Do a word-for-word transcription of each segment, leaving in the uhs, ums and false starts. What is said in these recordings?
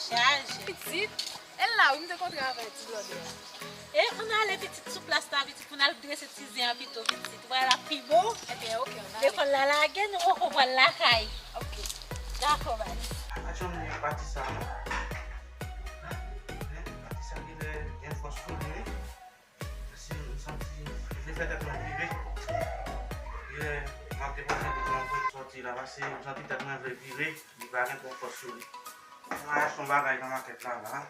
Chaje. Pitit, e la wi, m te kontre avè ti blòdè a. E ann ale pitit sou plas la, pitit, pou n al drese ti zen an pito, pitit. Ou wè l ap pi bon. Ebyen, oke, ann ale. Lekòl la lage, nou poko pral lakay. Oke. Dakò, baz. Pa janm li pati sa, non. Pati sa genlè gen fòs sou li, wi. Paske m santi m vle fè tèt mwen vire. Yè, m ap depanse pou mwen sòti la, paske m santi tèt mwen vle vire, li pa gen twòp fòs sou li. Mwen achte yon bagay nan makèt la, la.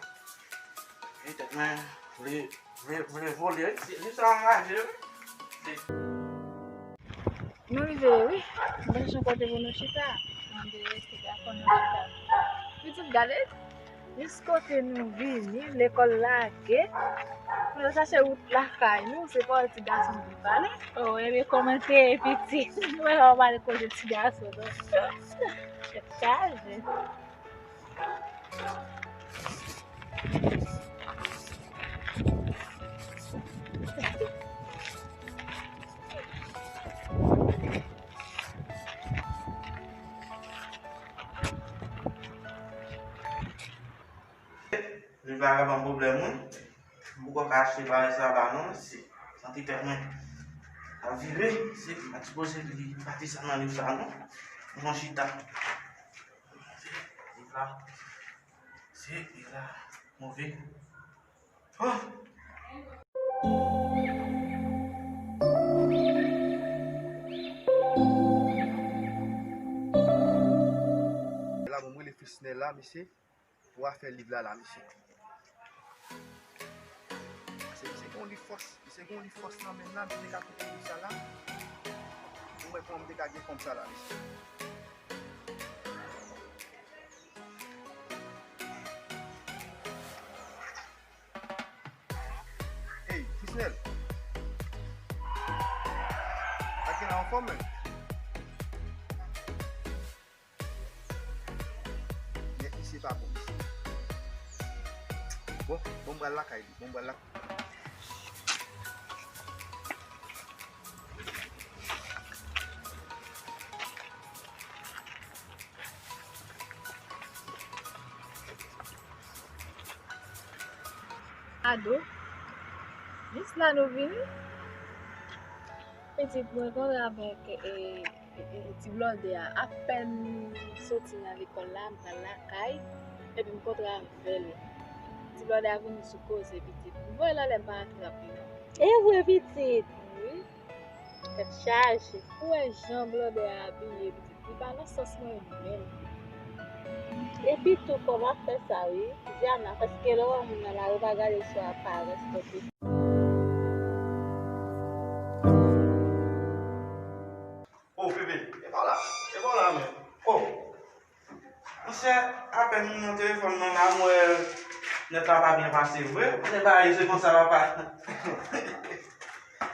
E tèt mwen vle, vle, vle vole, wi. Se, se sa anraje, wi. Se Nou rive, wi. Bon, se yon kote pou nou chita. Mande rete dakò nou chita. Pitit, gade. Jis kote nou vini, lekòl lage. Pou nou chache wout lakay nou, se pawòl ti gason ki pale. Oh, ebyen, kòmante, pitit. Mwen pa pale koze ti gason, non. Tèt chaje. Li pa ka ban m pwoblèm, wi. M poko ka achte bagay sa ba non, mesye. Santi tèt mwen ap vire, mesye. M pa t sipoze li pati sa nan liv sa non. Mwen chita. Liv la. Se, liv la move. Oh! La, bon, mwen rele Frisnel la, mesye. Pou afè liv la la, mesye. Se, se gen yon liv fòs, se gen yon liv fòs nan men l la, m te ka koute liv sa la. Ou wè kòman m te ka gen kòb sa la, mesye. Hey, Frisnel. Sa gen la anfòm, men. Nèt misye pa bon, mesye. Bon, bon, m pral lakay li. Bon, m pral lakay. Ado, jis la nou vini. Pitit mwen kontre avèk, e, e, e, ti blòdè a. Apèn m soti nan lekòl la, m pral lakay, epi m kontre avè l. Ti blòdè a vini sou koze, pitit. M voye l anlè, m pa atrap li, non. E vre, pitit? Wi. Tèt chaje. Ou wè jan blòdè a abiye, pitit. Li pa nan sans mwen menm. Epi tou, kòman ap fè sa, wi. Diana, paske lè w wè moun nan lari, ou pa gade sou aparans, tankou. Oh, bebe, e pa w la, e pa w la, men. Oh. Monchè, apèn m nan telefòn nan la, m wè nèt la pa byen pase vre. Konnen bagay se konsa, papa.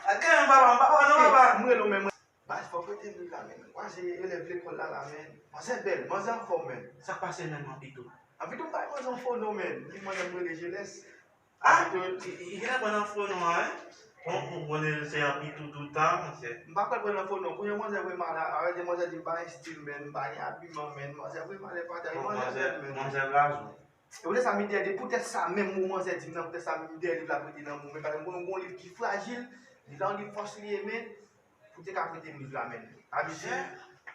Ak gen yon papa, m pa wè non, papa. M rele w, men mwen. Baz, fò w prete m liv la, men. Mwen se elèv lekòl la, la, men. Manzè bèl, manzè anfòm, men. Sa k pase menm, Anpito? Anpito, m pa manzè yon fo non, men. Li manzè m rele Jelès. Ah, li, li genlè pran nan fo non an, wi. Bon, bon, bon, se Anpito tout tan, monchè. M pa kwè l pran nan fo non. Kounye a manzè voye m ale, avèk manzè di m pa gen estil, men, m pa gen abiman, men. Manzè voye m ale pa tè, manzè bèl, men. Manzè blazo. E poutèt sa, m dèyè, poutèt sa menm, mo manzè di m nan, poutèt sa, m dèyè liv la prete nan men w, men, paske m konnen w gen yon liv ki frajil, liv la yon liv fòs li ye, men, pou te ka prete m liv la, men. Abitye,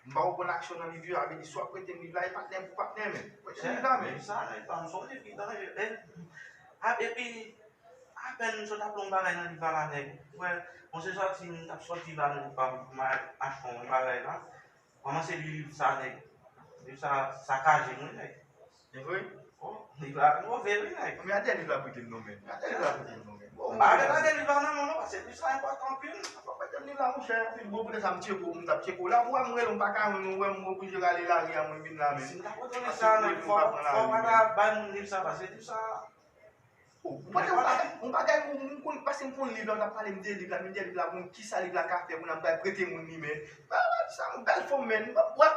m pa konprann aksyon nan liv yo, sa vle di, si w ap prete m liv la, e patnè pou patnè, men. Prete m liv la, men. Sa, e pa m sonje ki danje, e, a, epi, apèn m sot ap li yon bagay nan liv la, la, nèg. Wè, bon, se sòti, m t ap sòti la, nèg, pa, m al achte yon bagay la. Kòmanse li liv sa, nèg. Liv sa sakaje m, wi, nèg. E vre? Oh, liv la move, wi, nèg. Men atè liv la prete m non, men. Atè liv la prete m non, men. Oh, m pa gen atè liv la nan men w non, paske liv sa enpòtan anpil. Fò prete m liv la, monchè, anpil bon, poutèt sa m tcheke w, m t ap tcheke w. La, pou wè m rele w, m pa ka jwenn ou, wè m oblije rale lari a, mwen vin la, men. Si m ta prete w liv sa, nèg, fò, fò w pa ta bay moun liv sa, paske liv sa, Oh, ou pa gen yon bagay, yon bagay pou moun konn, paske m konn liv la, ou t ap pale m de liv la, m de liv la, bon, kisa liv la ka fè, moun ap bay prete moun li, men. Ba, ba, sa yon bèl fanm, men, m p ap bwè.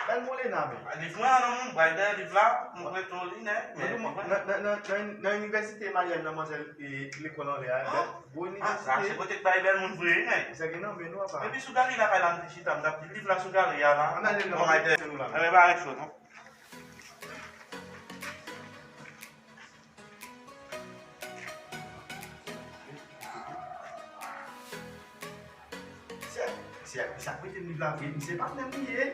Bèl Molena, men. Liv mwen an nan men w, bay dèyè liv la, m prete w li, nèg, men, nan, nan, nan, nan, nan inivèsite Maryàn nan, manzè, e, lekòl anlè a, bèl, gwo inivèsite. Ah, se kote k bay bèl moun vre, nèg. Sa gen nan men nou apa. Epi sou galri lakay la, m te chita, m t ap li liv la sou galri a la. Ann ale nan, ann ale nan, ann ale nan, ann ale nan, non. Ann ale nan. Misye prete m liv la vre, misye pa menm li ye.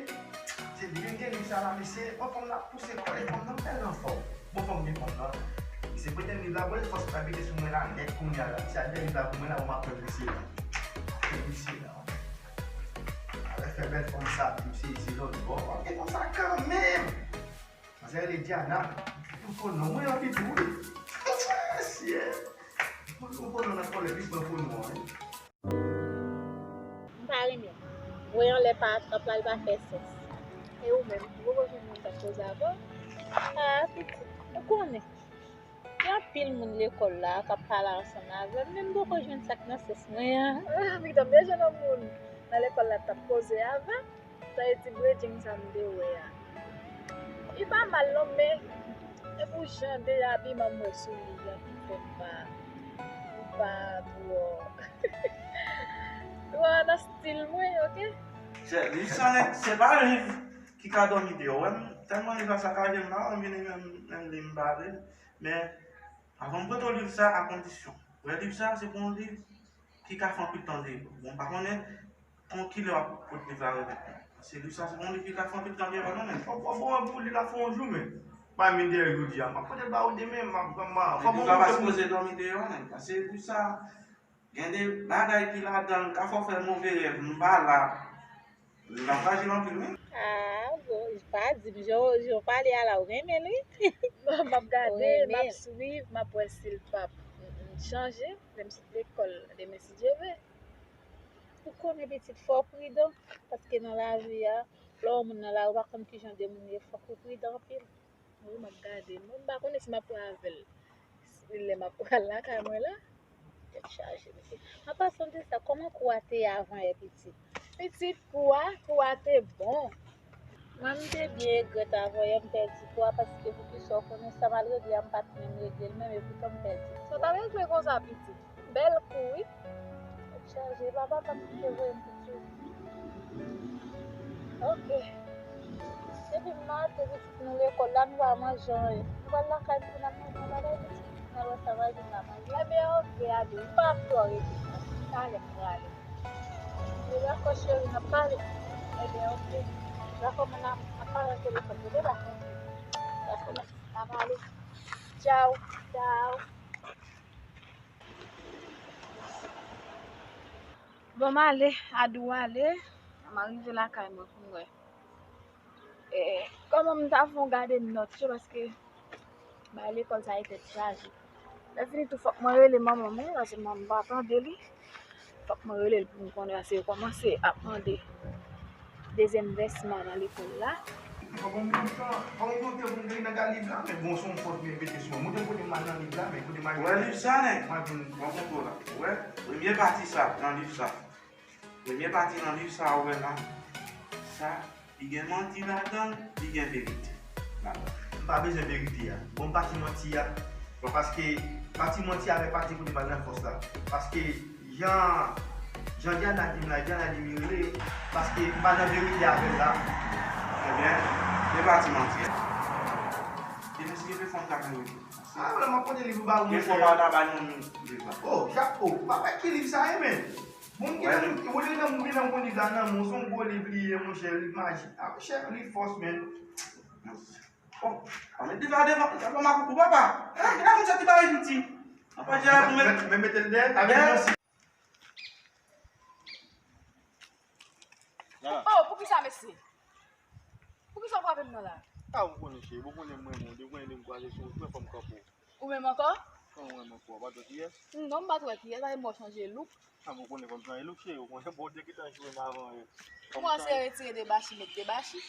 Se li menm gen liv sa la, mesye. Bon, fanm nan pouse kò li, fanm nan bèl anfòm. Bon, fanm gen fanm nan. Misye prete m liv la, bon, fòs pa mete sou mwen la nèt kounye a la. Misye al fè liv la pou mwen la, bon, m ap fè misye la. Fè misye la. Avè fè bèl fanm sa, misye, se lòt bò. M ap gen fanm sa kanmenm. Manzè rele Diana. Ou konn non mwen anpi tou wi. Mesye. Ou konn non nan kòlè li pran pou nou an wi. M pa renmen. Voye anlè pa trap la, li pa fè sans. E ou menm, ou poko jwenn moun k ap koze avè w? Ah, pitit, ou konnen. Gen anpil moun lekòl la k ap pale ansanm avè m, men m poko jwenn sa k nan sans mwen an. Ah, pitit, m te jwenn yon moun nan lekòl la t ap koze avè m. Sa e ti bredjeng sa m te wè a. Li pa mal non, men e pou jan de abiman m wè sou li an ki fè m pa, m pa twò, twò nan stil mwen, oke? Se, li sa nèg, se pa liv ki ka dòmi deyò. Wè m, tèlman liv la sakaje m la, m vin menm, menm li m pa vle. Men, avan m pote w liv sa, a kondisyon. Wè liv sa, se pou yon liv ki ka fè anpil tan deyò. Bon, m pa konnen kon kilè w ap pot liv la remet mwen. Paske liv sa, se pa yon liv ki ka fè anpil tan deyò, non, men. Fò, fò, fò, pou li la fè yon jou, men. Pa men dèyè jodi a, m ap pote l ba ou demen, m ap, m ap, fò, bon, liv la pa sipoze dòmi deyò, men. Paske liv sa, gen de bagay ki ladan l, ka fè w fè move rèv, m pa la. Li pa frajil anpil, wi. Ah, bon, pa di m, jan w, jan w pale a la, ou renmen l, wi. Bon, m ap gade, m ap swiv, m ap wè si l p ap chanje, menm si lekòl, demen, si Dye vle. Ou konnen pitit, fò w pridan, paske nan lavi a, lè w wè moun nan lari, ou pa konn kijan de moun ye, fòk ou pridan anpil. Wi, m ap gade. Mwen, m pa konnen si m ap pran avè l lè m ap pral lakay mwen la. Tèt chaje, mesye. An pasan de sa, kòman kou a te ye avan yè, pitit? Pitit, kou a, kou a te bon. Mwen, m te byen regrèt avan yè m pèdi kou a, paske poukisa w konnen sa m al regle a, m pa t menm regle l menm, epoutan m pèdi kou a. Sa w t al regle konsa, pitit? Bèl kou, wi. Tèt chaje, papa pa t kite voye m pou ti. Ok. Depi m maten, pitit, nou lekòl la, nou pa manje anyen. Nou pral lakay m pou n al manje yon bagay, pitit. N al wè sa vwazen nan manje. Ebyen, ok, Adi, ou pa ap twò rete. Talè m prale. Ebyen, ok, cheri, n ap pale. Ebyen, ok. Dakò, mwen ap, ap pale nan telefòn, oke, dakò? Dakò, n ap pale. Tchaw. Tchaw. Bon, m ale, Adi, w ale. M a rive lakay mwen pou m wè. E, kòman m ta fè yon gade nòt yo, paske bay lekòl sa e tèt chaje. Lè fini tou, fòk mwen rele manman mwen, paske manman m pa tande li. Fòk mwen rele l pou m konnen, paske yo kòmanse ap mande dezyèm vèsman nan lekòl la. Fòk mwen monte, fòk mwen monte pou m vin nan gade liv la, men bon, se yon fòt mwen mete sou mwen. Monte kote m al nan liv la, men kote m al. Wè liv sa, nèg? Mwen vin. Mwen konprann la. Wè, premye pati sa, nan liv sa. Premye pati nan liv sa, ou wè la. Sa, li gen manti ladan l, li gen verite ladan l. M pa bezwen verite a. Bon, pati manti a. Bon, paske pati manti a avèk pati kote m al nan fòs la. Paske Jan, jan Diana di m la, Diana di m rele, paske m pa nan verite avè l la. Ebyen, e pati manti a. Depi si gen fanm ka fè verite. Ah, wè, m ap pote liv ou ba ou, monchè. Gen fanm pa ta bay moun liv la. Oh, chapo, pa wè ki liv sa ye, men. Bon, m gen nan, ou gen nan, ou gen nan, bon, liv la nan men w, se yon gwo liv li ye, monchè, liv maji. Ah, monchè, li fòs, men. Oh, a met liv la devan, sa pa makoukou, papa. Eh, gade moun sa ki bay piti. Apa di a pou met. Men, men mete l dèyè, avèk yon. Oh, poukisa, mesye? Poukisa w frape m nan la? Ah, ou konnen, cheri, ou konnen mwen, mwen, depi mwen, mwen kwaze sou wout, mwen fò m kanpe w. Ou menm ankò? Kòman ou menm ankò? Ou pa t wè kiyès? Non, m pa t wè kiyès, paske m wè w chanje look. Ah, ou konnen fò m chanje look, cheri, ou konnen Bondye ki t ap jwe m avan yo. Kòmanse retire debachi, met debachi.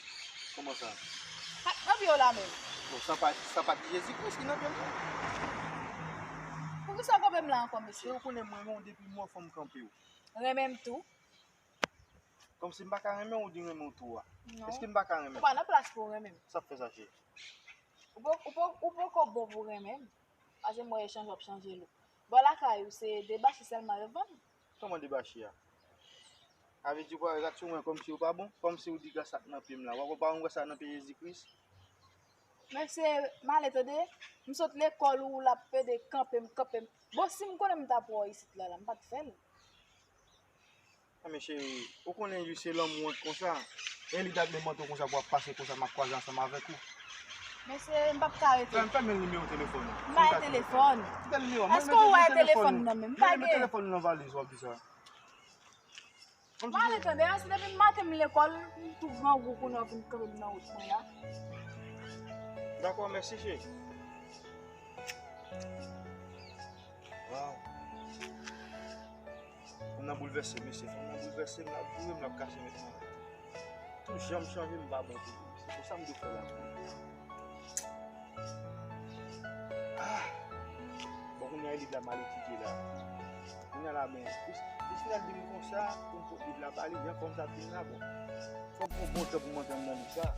Kòman sa? Ak nan pye w la menm. Bon, sa pa, sa pa t Jezi Kris ki nan pye m nan. Poukisa w kanpe m la ankò, mesye? Cheri, ou konnen mwen renmen w depi m wè fò m kanpe w. Renmen m tou. Kòmsi m pa ka renmen w, ou di renmen w tou a. Non. Èske m pa ka renmen w? Ou pa nan plas pou w renmen m. Sa k fè sa, cheri? Ou po-, ou po-, ou poko bon pou w renmen m. Paske m wè echanj w ap chanje look. Bò lakay ou se debachi sèlman yo vann. Kòman debachi a? Sa vle di ou pa gad sou mwen kòmsi ou pa bon? Kòmsi ou di gras sa k nan pye m la. W ap wè pa yon gras sa k nan pye Jezi Kris? Men se malè tande. M sot lekòl ou l ap pede kanpe m, kanpe m. Bon, si m konnen m t ap wè w isit la, la, m pa t fè l. Men cheri, ou konnen wi se lanmou ant konsa. E li dat men manto konsa pou ap pase konsa, m ap kwaze ansanm avèk ou. Mesye, m p ap ka rete. Fè m fè men nimewo telefòn ou. M pa gen telefòn. Kite nimewo. Èske w wè telefòn nan menm? M pa Men gen. Telefòn nan valiz w ap di sa. M ale tande, èske depi m maten m lekòl, m tou grangou kounye a w vin kanpe m nan wout mwen la. Dakò, mèsi cheri. Waw. Fanm nan boulvèse, mesye. Fanm nan boulvèse, m l ap boure, m l ap kache mentnan. Tout jan m chanje, m pa bon pou li. Se pou sa m dwe fè la. Ah! Bon, kounye a, liv la m al etidye la. Kounye a la, men, pis, pis nan di m konsa, pou m pot liv la ba li, jan fanm sa fin la, bon. Fòk m pran bon tan pou m antre nan liv sa.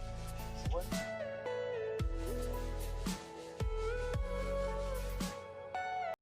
Ou konprann?